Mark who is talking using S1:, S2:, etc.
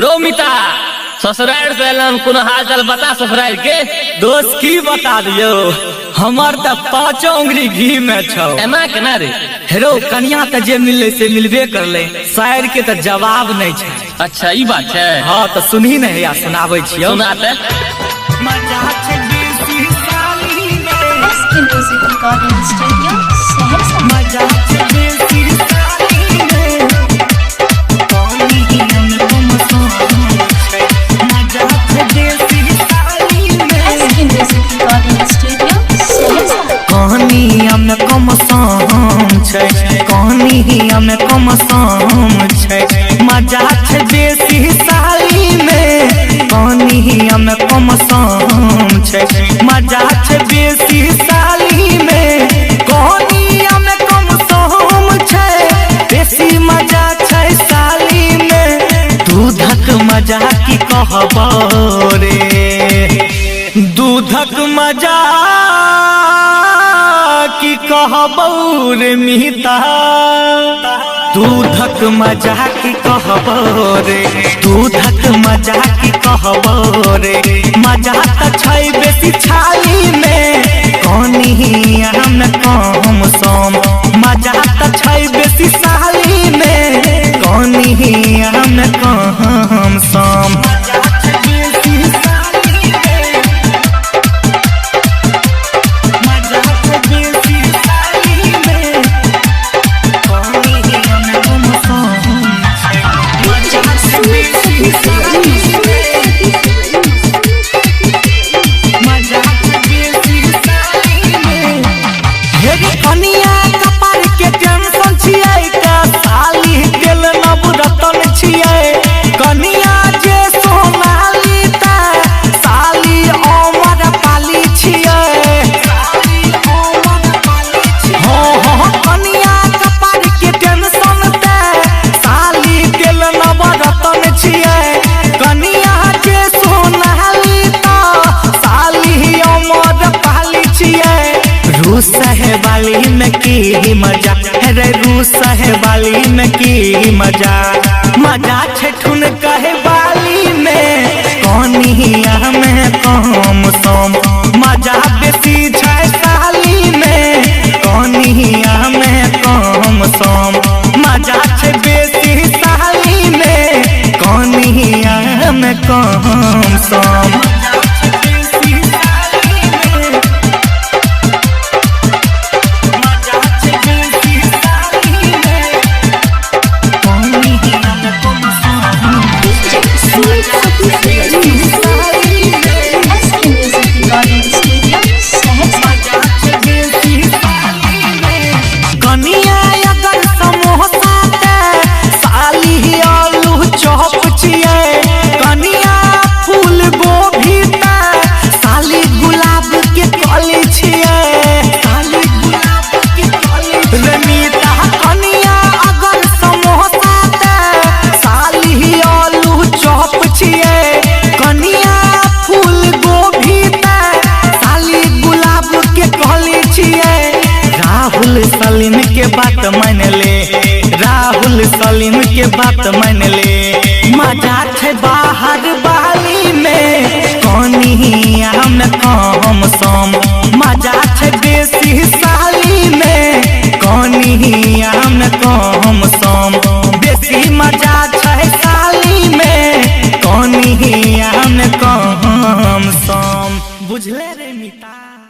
S1: रोमिता ससुराल से एलन कोनो हाल चाल बता ससुराल के।
S2: दोस्त की बता दियो, हमर त पांचों उंगली घी में छौ।
S1: एना केना रे?
S2: हेरो कनिया त जे मिलले से मिलबे करले, शायर के त जवाब नहीं छै।
S1: अच्छा ई बात छै।
S2: हाँ त सुनही ने, या सुनाबै छियौ।
S1: सुनाते।
S2: मजा छै बेसी साली में,
S3: SK Music Recording Studio, Saharsa.
S2: मजा छै बेसी साली में, पानी हम तुम सोन छै। मजा छै बेसी साली में,
S3: SK Music Recording Studio, Saharsa.
S2: कहानी में कम साम छै, कहानी में कम साम छै। मजा छै बेसी साली में, कहानी में कम साम छै। मजा छै बेसी साली में, कहानी में कम साम छै। बेसी मजा छै साली में, दूधक मजा की कहबो रे, दूधक मजा की कहबौ रे मिता, दूधक मजा की कहबौ रे, दूधक मजा की कहबौ रे। मजा त छै बेसी छाली में, कनिया में कम सम। मजा त छै बेसी साली में, कनिया में कम सम। मजा छै बेसी साली में, मजा छै बेसी साली में, कनिया में कम सम छै। मजा छै बेसी साली में, मजा छै बेसी साली में। हे रे कनिया कपार के टेंशन छियै, त साली तेल नव रतन छियै। कनिया जे सोनाली त साली अमर पाली छियै। हाँ हाँ कनिया कपार के टेंशन त साली तेल नव रतन छियै। कनिया जे सोनाली त साली अमर पाली छियै। रूस है वाली में की मजा रे, रूस है वाली में की मजा। मजा छै ठुन कहे वाली में, कनिया में कम सम। मजा बेसी छै साली में, कनिया में कम सम। मजा छै बेसी साली में, कनिया में कम सम। मजा छै बेसी साली में, मजा छै बेसी साली में, कनिया में कम सम।
S3: SK Music Recording Studio, Saharsa.
S2: मजा छै बेसी साली में। कनिया अगर समोसा ते साली आलू चॉप छियै। कनिया फूल गोभी ते साली गुलाब के कली छियै। साली गुलाब के कली रमीता। कनिया अगर समोसा ते साली आलू चॉप छियै। कनिया फूल गोभी ते साली गुलाब के कली छियै। राहुल सलीम के बात मान ले, राहुल सलीम के बात मान ले। मजा छै बाहर बाली में, कनिया में कम सम। मजा छै बेसी साली में, कनिया में कम सम। बेसी मजा छै साली में, कनिया में कम सम। बुझले रे मिता।